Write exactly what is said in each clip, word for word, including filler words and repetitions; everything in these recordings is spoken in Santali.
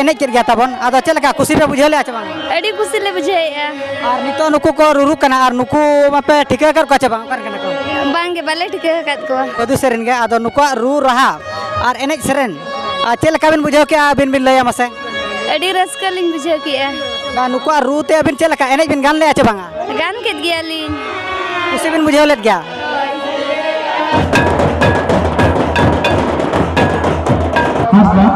ᱮᱱᱮᱡ ᱠᱮᱫ ᱜᱮᱭᱟ ᱛᱟᱵᱚᱱ, ᱟᱫᱚ ᱪᱮᱫ ᱞᱮᱠᱟ ᱠᱩᱥᱤ ᱯᱮ ᱵᱩᱡᱷᱟᱹᱣ ᱞᱮᱫᱼᱟ ᱪᱮ ᱵᱟᱝ? ᱟᱹᱰᱤ ᱠᱩᱥᱤ ᱞᱮ ᱵᱩᱡᱷᱟᱹᱣᱮᱫᱼᱟ᱾ ᱟᱨ ᱱᱤᱛᱚᱜ ᱱᱩᱠᱩ ᱠᱚ ᱨᱩᱨᱩᱜ ᱠᱟᱱᱟ, ᱟᱨ ᱱᱩᱠᱩ ᱢᱟᱯᱮ ᱴᱷᱤᱠᱟᱹ ᱟᱠᱟᱫ ᱠᱚᱣᱟ ᱪᱮ ᱵᱟᱝ, ᱚᱠᱟ ᱨᱮᱱ ᱠᱟᱱᱟ ᱠᱚ? ᱵᱟᱝᱜᱮ, ᱵᱟᱞᱮ ᱴᱷᱤᱠᱟᱹ ᱟᱠᱟᱫ ᱠᱚᱣᱟ᱾ ᱵᱟᱹᱫᱩ ᱥᱮᱨᱮᱧ ᱜᱮ᱾ ᱟᱫᱚ ᱱᱩᱠᱩᱣᱟᱜ ᱨᱩ ᱨᱟᱦᱟ ᱟᱨ ᱮᱱᱮᱡ ᱥᱮᱨᱮᱧ, ᱟᱨ ᱪᱮᱫ ᱞᱮᱠᱟ ᱵᱤᱱ ᱵᱩᱡᱷᱟᱹᱣ ᱠᱮᱜᱼᱟ, ᱟᱹᱵᱤᱱ ᱵᱤᱱ ᱞᱟᱹᱭᱟ ᱢᱟᱥᱮ? ᱟᱹᱰᱤ ᱨᱟᱹᱥᱠᱟᱹ ᱞᱤᱧ ᱵᱩᱡᱷᱟᱹᱣ ᱠᱮᱜᱼᱟ᱾ ᱵᱟᱝ, ᱱᱩᱠᱩᱣᱟᱜ ᱨᱩ ᱛᱮ ᱟᱹᱵᱤᱱ ᱪᱮᱫ ᱞᱮᱠᱟ ᱮᱱᱮᱡ ᱵᱤᱱ ᱜᱟᱱ ᱞᱮᱜᱼᱟ ᱪᱮ ᱵᱟᱝᱟ? ᱜᱟᱱ ᱠᱮᱫ ᱜᱮᱭᱟᱞᱤᱧ᱾ ᱠᱩᱥᱤ ᱵᱤᱱ ᱵᱩᱡᱷᱟᱹᱣ ᱞᱮᱫ ᱜᱮᱭᱟ?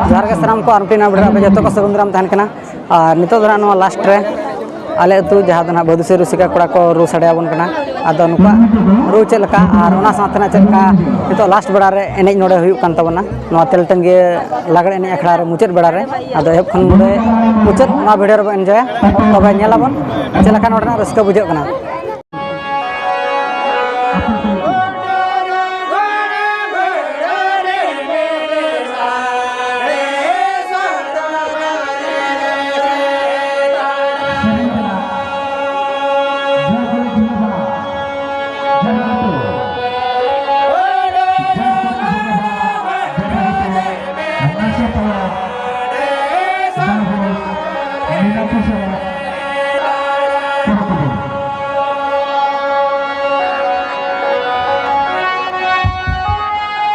ᱡᱚᱦᱟᱨ ᱜᱮ ᱥᱟᱱᱟᱢ ᱠᱚ, ᱟᱨ ᱢᱤᱫᱴᱤᱡ ᱱᱟᱣᱟ video ᱨᱮ ᱟᱯᱮ ᱡᱚᱛᱚ ᱠᱚ ᱥᱟᱹᱜᱩᱱ ᱫᱟᱨᱟᱢ ᱛᱟᱦᱮᱱ ᱠᱟᱱᱟ᱾ ᱟᱨ ᱱᱤᱛᱚᱜ ᱫᱚ ᱱᱟᱦᱟᱜ ᱱᱚᱣᱟ last ᱨᱮ ᱟᱞᱮ ᱟᱹᱛᱩ ᱡᱟᱦᱟᱸ ᱫᱚ ᱱᱟᱦᱟᱜ ᱵᱟᱹᱫᱩᱥᱤ ᱨᱩᱥᱤᱠᱟ ᱠᱚᱲᱟ ᱠᱚ ᱨᱩ ᱥᱟᱰᱮ ᱟᱵᱚᱱ ᱠᱟᱱᱟ᱾ ᱟᱫᱚ ᱱᱩᱠᱩᱣᱟᱜ ᱨᱩ ᱪᱮᱫ ᱞᱮᱠᱟ ᱟᱨ ᱚᱱᱟ ᱥᱟᱶᱛᱮ ᱱᱟᱦᱟᱜ ᱪᱮᱫ ᱞᱮᱠᱟ ᱱᱤᱛᱚᱜ last ᱵᱮᱲᱟ ᱨᱮ ᱮᱱᱮᱡ ᱱᱚᱰᱮ ᱦᱩᱭᱩᱜ ᱠᱟᱱ ᱛᱟᱵᱚᱱᱟ, ᱱᱚᱣᱟ ᱛᱮᱞᱴᱟᱹᱝᱜᱤᱭᱟᱹ ᱞᱟᱜᱽᱲᱮ ᱮᱱᱮᱡ ᱟᱠᱷᱲᱟ ᱨᱮ ᱢᱩᱪᱟᱹᱫ ᱵᱮᱲᱟ ᱨᱮ᱾ ᱟᱫᱚ ᱮᱦᱚᱵ ᱠᱷᱚᱱ ᱱᱚᱰᱮ ᱢᱩᱪᱟᱹᱫ ᱱᱚᱣᱟ video ᱨᱮᱵᱚᱱ enjoyᱟ᱾ ᱛᱚᱵᱮ ᱧᱮᱞ ᱟᱵᱚᱱ ᱪᱮᱫ ᱞᱮᱠᱟ ᱱᱚᱰᱮᱱᱟᱜ ᱨᱟᱹᱥᱠᱟᱹ ᱵᱩᱡᱷᱟᱹᱜ ᱠᱟᱱᱟ᱾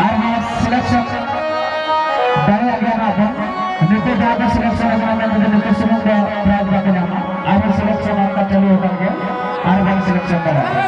ᱟᱨᱦᱚᱸ selection ᱫᱟᱲᱮᱭᱟᱜ ᱜᱮᱭᱟ ᱱᱟᱜ ᱵᱚᱱ᱾ ᱱᱤᱛᱚᱜ ᱡᱟᱦᱟᱸ ᱠᱚ selection ᱟᱠᱟᱱᱟ, ᱢᱮᱱᱛᱮ ᱱᱩᱠᱩ ᱥᱩᱢᱩᱝ ᱫᱚ prize ᱵᱟᱠᱚ ᱧᱟᱢᱟ᱾ ᱟᱨᱦᱚᱸ selection ᱚᱱᱠᱟ ᱪᱟᱹᱞᱩ ᱟᱠᱟᱱ ᱜᱮᱭᱟ, ᱟᱨ ᱵᱚᱱ selection ᱫᱟᱲᱮᱭᱟᱜᱼᱟ᱾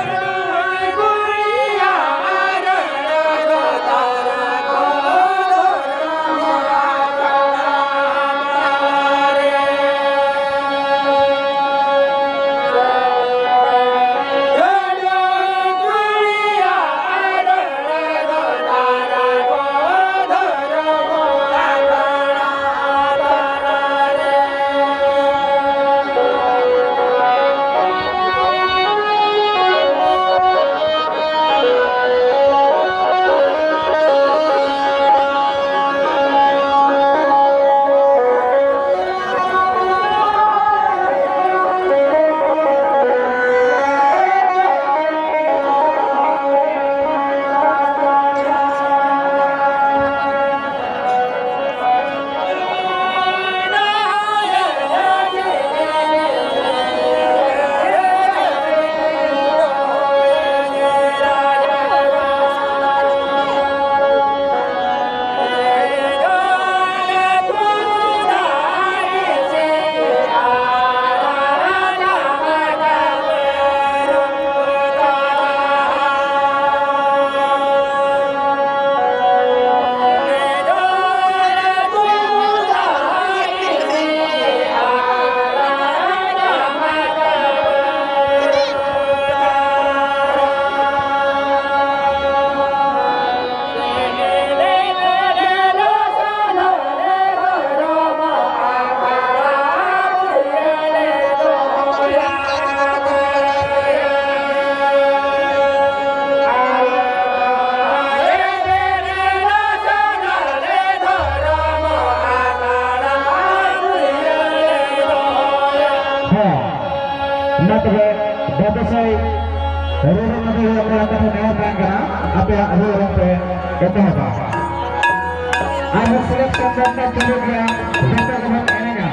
ᱨᱩᱨᱩ ᱢᱟᱹᱡᱷᱤ ᱦᱚᱲ ᱠᱚ ᱟᱯᱮ ᱴᱷᱮᱱ ᱱᱮᱦᱚᱨ ᱛᱟᱦᱮᱱ ᱠᱟᱱᱟ, ᱟᱯᱮᱭᱟᱜ ᱨᱩ ᱚᱨᱚᱝ ᱯᱮ ᱮᱛᱚᱦᱚᱵᱟ᱾ ᱟᱨᱦᱚᱸ selection ᱫᱚᱨᱠᱟᱨ ᱪᱟᱹᱞᱩᱜ ᱜᱮᱭᱟ, ᱡᱚᱛᱚ ᱜᱮᱵᱚᱱ ᱮᱱᱮᱡᱟ᱾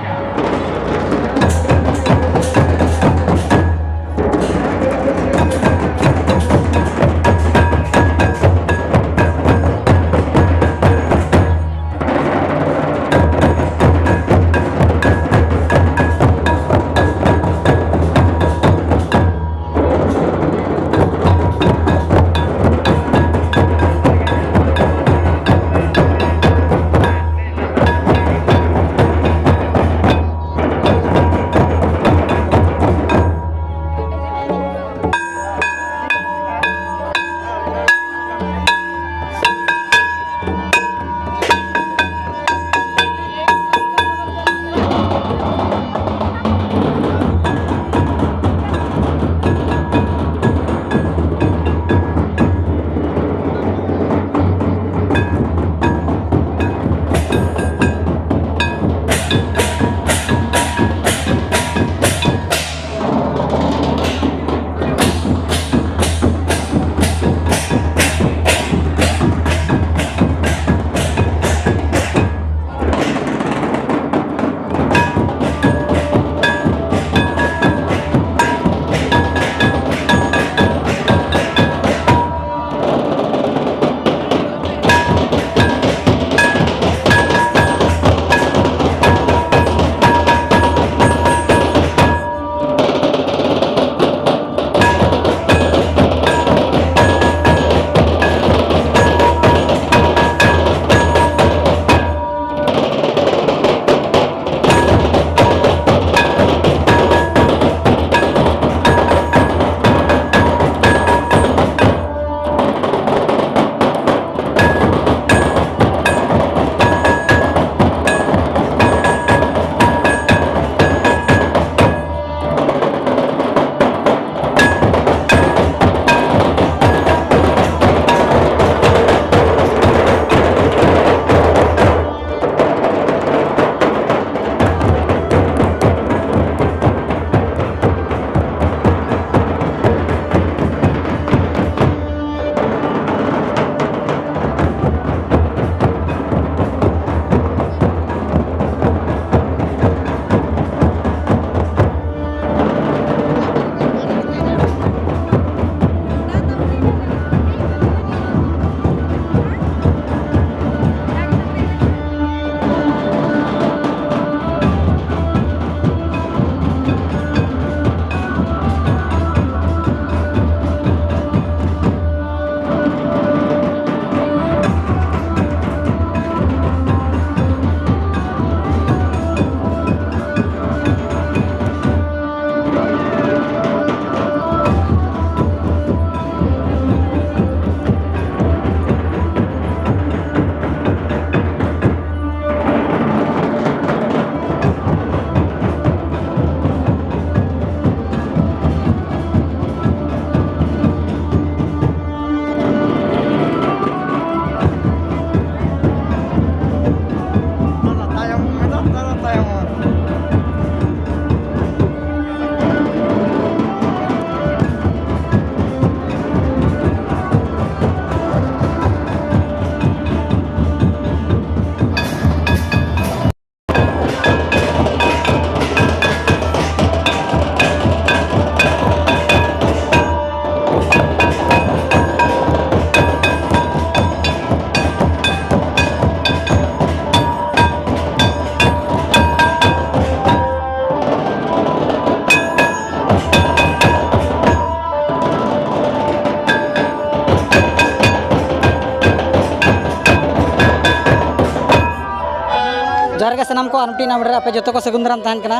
ᱥᱟᱱᱟᱢ ᱠᱚ ᱟᱨ ᱢᱤᱫᱴᱤᱡ ᱱᱟᱣᱟ video ᱨᱮ ᱟᱯᱮ ᱡᱚᱛᱚ ᱠᱚ ᱥᱟᱹᱜᱩᱱ ᱫᱟᱨᱟᱢ ᱛᱟᱦᱮᱱ ᱠᱟᱱᱟ᱾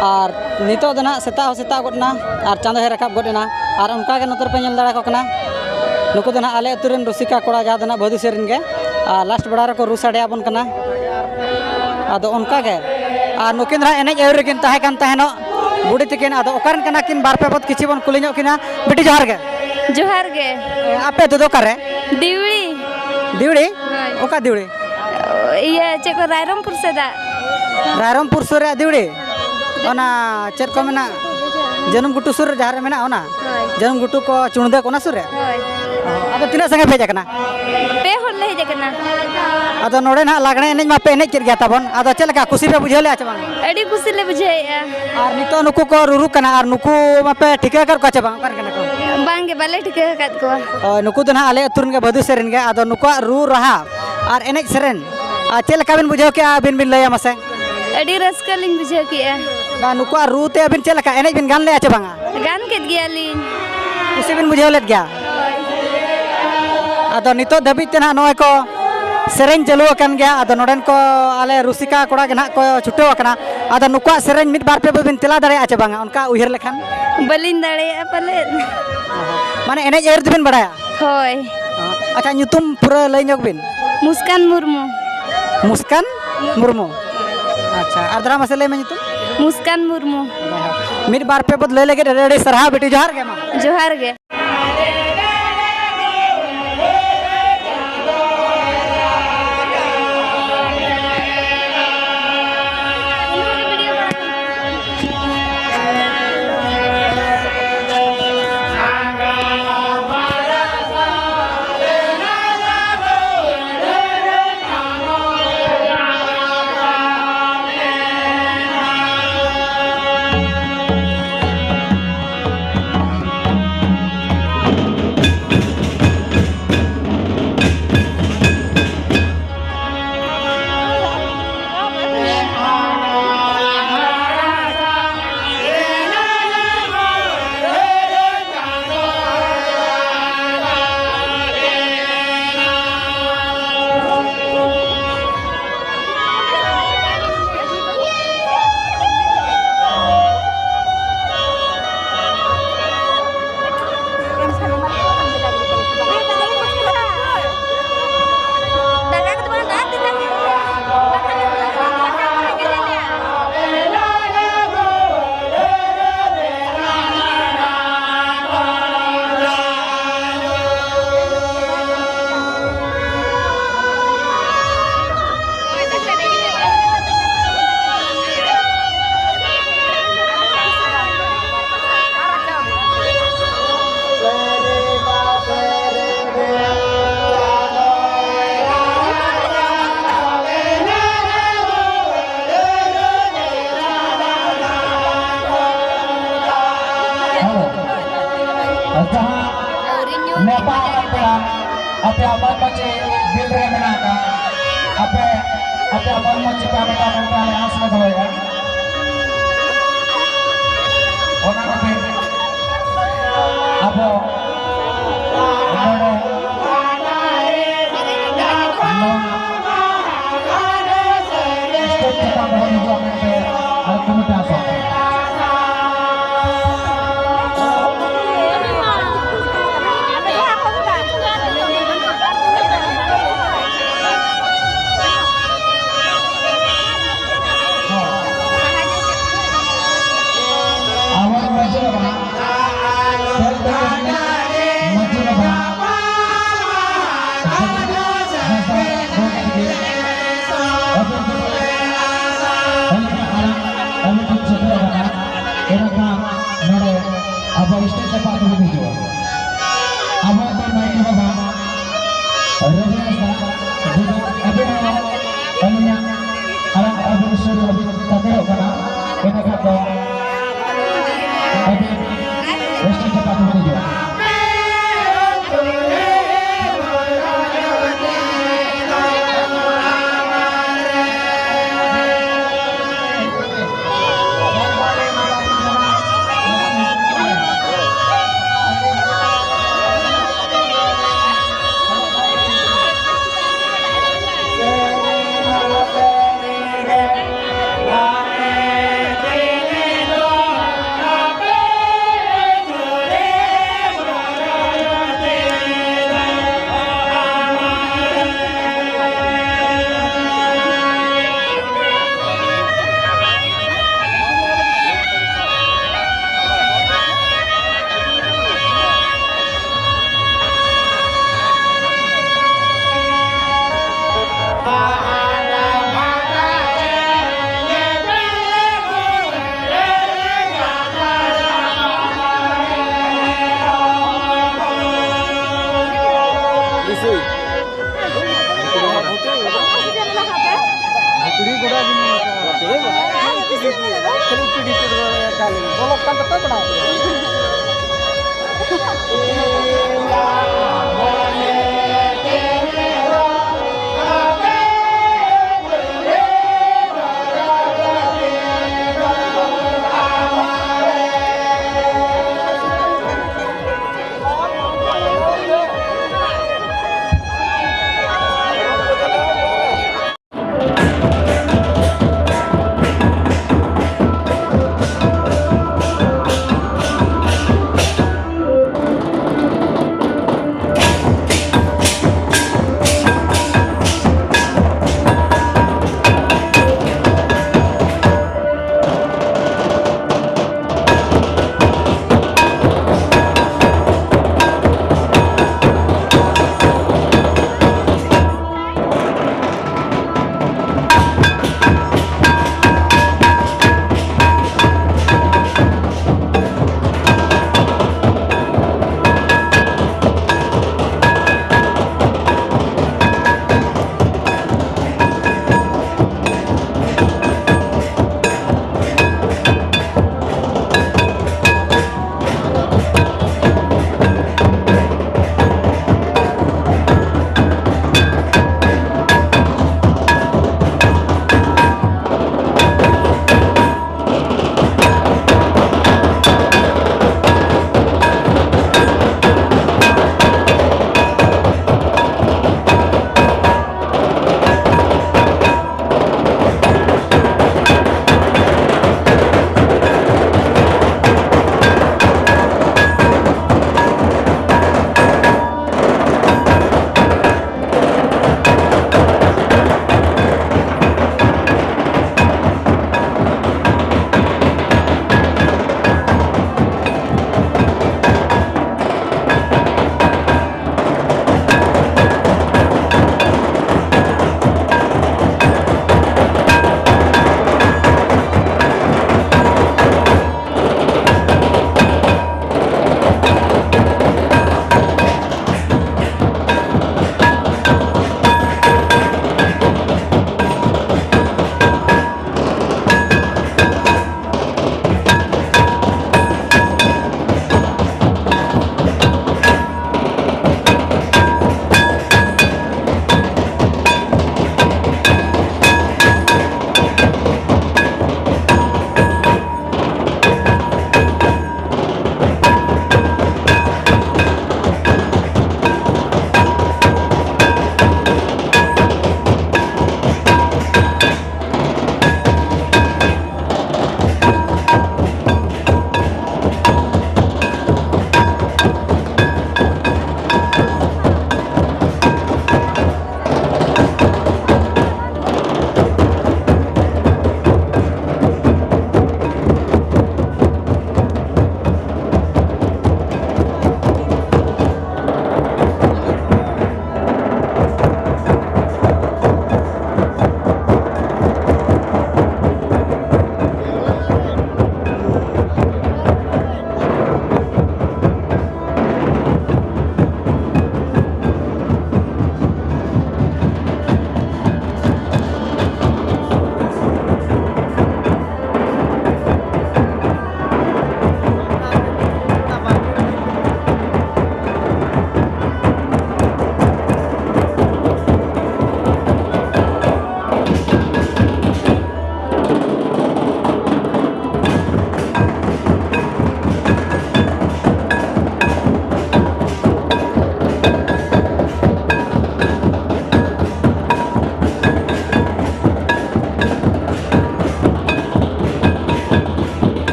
ᱟᱨ ᱱᱤᱛᱚᱜ ᱫᱚ ᱱᱟᱦᱟᱜ ᱥᱮᱛᱟᱜ ᱦᱚᱸ ᱥᱮᱛᱟᱜ ᱜᱚᱫ ᱮᱱᱟ ᱟᱨ ᱪᱟᱸᱫᱚ ᱦᱚᱸᱭ ᱨᱟᱠᱟᱵ ᱜᱚᱫ ᱮᱱᱟ᱾ ᱟᱨ ᱚᱱᱠᱟ ᱜᱮ ᱱᱚᱛᱮ ᱨᱮᱯᱮ ᱧᱮᱞ ᱫᱟᱲᱮᱭᱟᱠᱚ ᱠᱟᱱᱟ, ᱱᱩᱠᱩ ᱫᱚ ᱱᱟᱦᱟᱜ ᱟᱞᱮ ᱟᱹᱛᱩ ᱨᱮᱱ ᱨᱩᱥᱤᱠᱟ ᱠᱚᱲᱟ, ᱡᱟᱦᱟᱸ ᱫᱚ ᱱᱟᱦᱟᱜ ᱵᱷᱟᱹᱫᱩ ᱥᱮᱨᱮᱧ ᱜᱮ, ᱟᱨ last ᱵᱮᱲᱟ ᱨᱮᱠᱚ ᱨᱩ ᱥᱟᱰᱮ ᱟᱵᱚᱱ ᱠᱟᱱᱟ᱾ ᱟᱫᱚ ᱚᱱᱠᱟ ᱜᱮ, ᱟᱨ ᱱᱩᱠᱤᱱ ᱫᱚ ᱱᱟᱦᱟᱜ ᱮᱱᱮᱡ ᱟᱹᱣᱨᱤ ᱨᱮᱠᱤᱱ ᱛᱟᱦᱮᱸ ᱠᱟᱱ ᱛᱟᱦᱮᱱᱚᱜ, ᱵᱩᱰᱷᱤ ᱛᱤᱠᱤᱱ᱾ ᱟᱫᱚ ᱚᱠᱟ ᱨᱮᱱ ᱠᱟᱱᱟ ᱠᱤᱱ, ᱵᱟᱨ ᱯᱮ ᱯᱚᱫ ᱠᱤᱪᱷᱤ ᱵᱚᱱ ᱠᱩᱞᱤ ᱧᱚᱜ ᱠᱤᱱᱟ᱾ ᱵᱤᱴᱤ, ᱡᱚᱦᱟᱨ ᱜᱮ᱾ ᱡᱚᱦᱟᱨ ᱜᱮ᱾ ᱟᱯᱮ ᱟᱹᱛᱩ ᱫᱚ ᱚᱠᱟᱨᱮ? ᱫᱤᱣᱲᱤ᱾ ᱫᱤᱣᱲᱤ? ᱦᱳᱭ᱾ ᱚᱠᱟ ᱫᱤᱣᱲᱤ? ᱤᱭᱟᱹ, ᱪᱮᱫ ᱠᱚ, ᱨᱟᱭᱨᱚᱝᱯᱩᱨ ᱥᱮᱫᱟᱜ᱾ ᱨᱟᱭᱨᱚᱝᱯᱩᱨ ᱥᱩᱨ ᱨᱮᱭᱟᱜ ᱫᱤᱣᱲᱤ? ᱚᱱᱟ ᱪᱮᱫ ᱠᱚ ᱢᱮᱱᱟ, ᱡᱟᱹᱱᱩᱢ ᱜᱷᱩᱴᱩ ᱥᱩᱨ ᱨᱮ ᱡᱟᱦᱟᱸ ᱨᱮ ᱢᱮᱱᱟᱜᱼᱟ, ᱚᱱᱟ? ᱦᱳᱭ᱾ ᱡᱟᱹᱱᱩᱢ ᱜᱷᱩᱴᱩ ᱠᱚ ᱪᱩᱲᱫᱟᱹ ᱠᱚ, ᱚᱱᱟ ᱥᱩᱨ ᱨᱮ? ᱦᱳᱭ᱾ ᱚ, ᱟᱫᱚ ᱛᱤᱱᱟᱹᱜ ᱥᱟᱸᱜᱮ ᱯᱮ ᱦᱮᱡ ᱟᱠᱟᱱᱟ? ᱯᱮ ᱦᱚᱲ ᱞᱮ ᱦᱮᱡ ᱟᱠᱟᱱᱟ᱾ ᱟᱫᱚ ᱱᱚᱰᱮ ᱱᱟᱦᱟᱜ ᱞᱟᱜᱽᱬᱮ ᱮᱱᱮᱡ ᱢᱟᱯᱮ ᱮᱱᱮᱡ ᱠᱮᱫ ᱜᱮᱭᱟ ᱛᱟᱵᱚᱱ, ᱟᱫᱚ ᱪᱮᱫ ᱞᱮᱠᱟ ᱠᱩᱥᱤ ᱯᱮ ᱵᱩᱡᱷᱟᱹᱣ ᱞᱮᱫᱼᱟ ᱪᱮ ᱵᱟᱝ? ᱟᱹᱰᱤ ᱠᱩᱥᱤ ᱞᱮ ᱵᱩᱡᱷᱟᱹᱣᱮᱫᱼᱟ᱾ ᱟᱨ ᱱᱤᱛᱚᱜ ᱱᱩᱠᱩ ᱠᱚ ᱨᱩᱨᱩ ᱠᱟᱱᱟ, ᱟᱨ ᱱᱩᱠᱩ ᱢᱟᱯᱮ ᱴᱷᱤᱠᱟᱹ ᱟᱠᱟᱫ ᱠᱚᱣᱟ ᱪᱮ ᱵᱟᱝ, ᱚᱠᱟ ᱨᱮᱱ ᱠᱟᱱᱟ ᱠᱚ? ᱵᱟᱝ ᱜᱮ, ᱵᱟᱞᱮ ᱴᱷᱤᱠᱟᱹ ᱟᱠᱟᱫ ᱠᱚᱣᱟ᱾ ᱦᱳᱭ, ᱱᱩᱠᱩ ᱫᱚ ᱱᱟᱦᱟᱜ ᱟᱞᱮ ᱟᱹᱛᱩ ᱨᱮᱱ ᱜᱮ, ᱵᱷᱟᱹᱫᱩ ᱥᱮᱫ ᱨᱮᱱ ᱜᱮ᱾ ᱟᱫᱚ ᱱᱩᱠᱩᱣᱟᱜ ᱨᱩ ᱨᱟᱦᱟ ᱟᱨ ᱮᱱᱮᱡ ᱥᱮᱨᱮᱧ, ᱟᱨ ᱪᱮᱫ ᱞᱮᱠᱟ ᱵᱤᱱ ᱵᱩᱡᱷᱟᱹᱣ ᱠᱮᱜᱼᱟ, ᱟᱹᱵᱤᱱ ᱵᱤᱱ ᱞᱟᱹᱭᱟ ᱢᱟᱥᱮ? ᱟᱹᱰᱤ ᱨᱟᱹᱥᱠᱟᱹ ᱞᱤᱧ ᱵᱩᱡᱷᱟᱹᱣ ᱠᱮᱜᱼᱟ᱾ ᱵᱟᱝ, ᱱᱩᱠᱩᱣᱟᱜ ᱨᱩ ᱛᱮ ᱟᱹᱵᱤᱱ ᱪᱮᱫ ᱞᱮᱠᱟ ᱮᱱᱮᱡ ᱵᱤᱱ ᱜᱟᱱ ᱞᱮᱜᱼᱟ ᱪᱮ ᱵᱟᱝᱟ? ᱜᱟᱱ ᱠᱮᱫ ᱜᱮᱭᱟᱞᱤᱧ᱾ ᱠᱩᱥᱤ ᱵᱤᱱ ᱵᱩᱡᱷᱟᱹᱣ ᱞᱮᱫ ᱜᱮᱭᱟ? ᱟᱫᱚ ᱱᱤᱛᱚᱜ ᱫᱷᱟᱹᱵᱤᱡ ᱛᱮ ᱱᱟᱦᱟᱜ ᱱᱚᱜᱼᱚᱭ ᱠᱚ ᱥᱮᱨᱮᱧ ᱪᱟᱹᱞᱩ ᱟᱠᱟᱱ ᱜᱮᱭᱟ᱾ ᱟᱫᱚ ᱱᱚᱰᱮᱱ ᱠᱚ ᱟᱞᱮ ᱨᱩᱥᱤᱠᱟ ᱠᱚᱲᱟ ᱜᱮ ᱱᱟᱦᱟᱜ ᱠᱚ ᱪᱷᱩᱴᱟᱹᱣ ᱟᱠᱟᱱᱟ᱾ ᱟᱫᱚ ᱱᱩᱠᱩᱣᱟᱜ ᱥᱮᱨᱮᱧ ᱢᱤᱫ ᱵᱟᱨ ᱯᱮ ᱵᱤᱱ ᱛᱮᱞᱟ ᱫᱟᱲᱮᱭᱟᱜᱼᱟ ᱪᱮ ᱵᱟᱝᱟ, ᱚᱱᱠᱟ ᱩᱭᱦᱟᱹᱨ ᱞᱮᱠᱷᱟᱱ? ᱵᱟᱹᱞᱤᱧ ᱫᱟᱲᱮᱭᱟᱜᱼᱟ ᱯᱟᱞᱮᱫ᱾ ᱢᱟᱱᱮ ᱮᱱᱮᱡ ᱟᱹᱭᱩᱨ ᱫᱚᱵᱤᱱ ᱵᱟᱲᱟᱭᱟ? ᱦᱳᱭ᱾ ᱟᱪᱪᱷᱟ, ᱧᱩᱛᱩᱢ ᱯᱩᱨᱟᱹ ᱞᱟᱹᱭ ᱧᱚᱜ ᱵᱤᱱ᱾ ᱢᱩᱥᱠᱟᱱ ᱢᱩᱨᱢᱩ᱾ ᱢᱩᱥᱠᱟᱱ ᱢᱩᱨᱢᱩ᱾ ᱟᱪᱪᱷᱟ, ᱟᱨ ᱫᱷᱟᱨᱟ ᱢᱟᱥᱮ ᱞᱟᱹᱭ ᱢᱮ ᱧᱩᱛᱩᱢ᱾ ᱢᱩᱥᱠᱟᱱ ᱢᱩᱨᱢᱩ᱾ ᱢᱤᱫ ᱵᱟᱨ ᱯᱮ ᱯᱚᱫ ᱞᱟᱹᱭ ᱞᱟᱹᱜᱤᱫ ᱟᱹᱰᱤ ᱟᱹᱰᱤ ᱥᱟᱨᱦᱟᱣ ᱵᱤᱴᱤ, ᱡᱚᱦᱟᱨ ᱜᱮ ᱢᱟ᱾ ᱡᱚᱦᱟᱨ ᱜᱮ᱾ ᱡᱟᱦᱟᱸ ᱱᱮᱣᱛᱟ ᱟᱠᱟᱱ ᱯᱮᱲᱟ ᱟᱯᱮᱭᱟᱜ ᱢᱚᱱ ᱢᱚᱪᱤ ᱫᱤᱞ ᱨᱮ ᱢᱮᱱᱟᱜ ᱟᱠᱟᱫ, ᱟᱯᱮ ᱟᱯᱮᱭᱟᱜ ᱢᱚᱱ ᱢᱚᱪᱤ ᱯᱮ ᱢᱮᱴᱟᱣ ᱢᱮᱱᱛᱮ ᱟᱞᱮ ᱟᱸᱥ ᱞᱮ ᱫᱚᱦᱚᱭᱮᱫᱼᱟ᱾ ᱚᱱᱟ ᱠᱷᱟᱹᱛᱤᱨ ᱟᱵᱚ ᱱᱚᱰᱮ ᱱᱚᱣᱟ ᱥᱴᱮᱡᱽ ᱪᱮᱛᱟᱱ ᱨᱮᱵᱚᱱ ᱦᱤᱡᱩᱜᱼᱟ ᱢᱮᱱᱛᱮ ᱟᱨ ᱠᱚᱢᱤᱴᱤ ᱟᱥᱟ᱾ ᱟᱵᱚ ᱢᱟᱹᱡᱷᱤ ᱵᱟᱵᱟ, ᱢᱟᱹᱡᱷᱤ ᱵᱟᱵᱟ, ᱟᱹᱵᱤᱱ ᱴᱷᱮᱱ ᱥᱮᱴᱮᱨ ᱟᱠᱟᱱᱟ, ᱮᱱᱠᱷᱟᱱ ᱱᱚᱰᱮ ᱟᱵᱚ ᱥᱴᱮᱡᱽ ᱪᱟᱯᱟᱫ ᱛᱮᱵᱚᱱ ᱦᱤᱡᱩᱜᱼᱟ᱾ ᱟᱵᱚ ᱟᱹᱛᱩ ᱱᱟᱭᱠᱮ ᱵᱟᱵᱟ ᱨᱚᱵᱤ ᱦᱟᱸᱥᱫᱟ, ᱡᱩᱫᱤ ᱟᱹᱵᱤᱱ ᱦᱚᱸ ᱟᱹᱞᱤᱧᱟᱜ ᱟᱲᱟᱝ ᱟᱹᱵᱤᱱ ᱥᱩᱨ ᱨᱮ ᱛᱟᱠᱮᱨᱚᱜ ᱠᱟᱱᱟ, ᱮᱱᱠᱷᱟᱱ ᱫᱚ ᱟᱹᱵᱤᱱ ᱥᱴᱮᱡᱽ ᱪᱟᱯᱟᱫ ᱛᱮᱵᱚᱱ ᱦᱤᱡᱩᱜᱼᱟ᱾ ᱱᱤᱥᱩᱭ᱾ ᱵᱷᱩᱛᱲᱤ ᱜᱚᱰᱟ ᱜᱮ ᱢᱮᱱᱟᱜᱼᱟ᱾ ᱠᱷᱟᱹᱞᱤ ᱯᱤᱰᱤ ᱯᱤᱰᱤ ᱵᱚᱞᱚᱜ ᱠᱟᱱ ᱛᱟᱯᱮ ᱵᱟᱲᱟ᱾